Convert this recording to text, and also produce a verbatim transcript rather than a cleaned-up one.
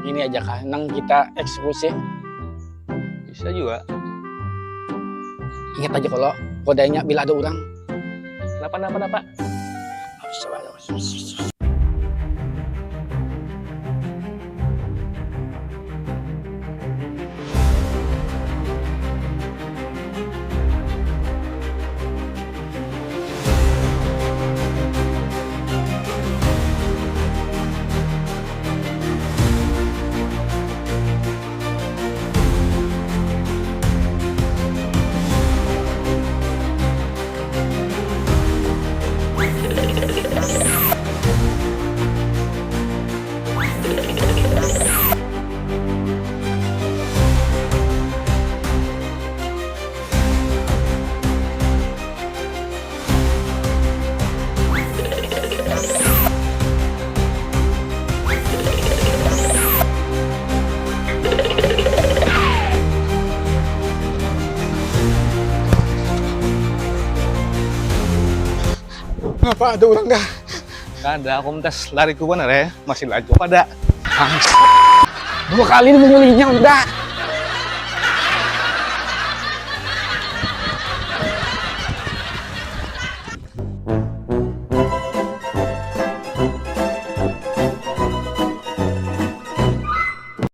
Ini aja kah, nang kita eksekusi. Bisa juga. Ingat aja kalau kodenya bila ada orang. Kenapa, kenapa, kenapa? Ngapa ada orang kah? Kada, aku mentas lariku banar ya. Masih laju apa ada? Dua kali ini mengulinya udah.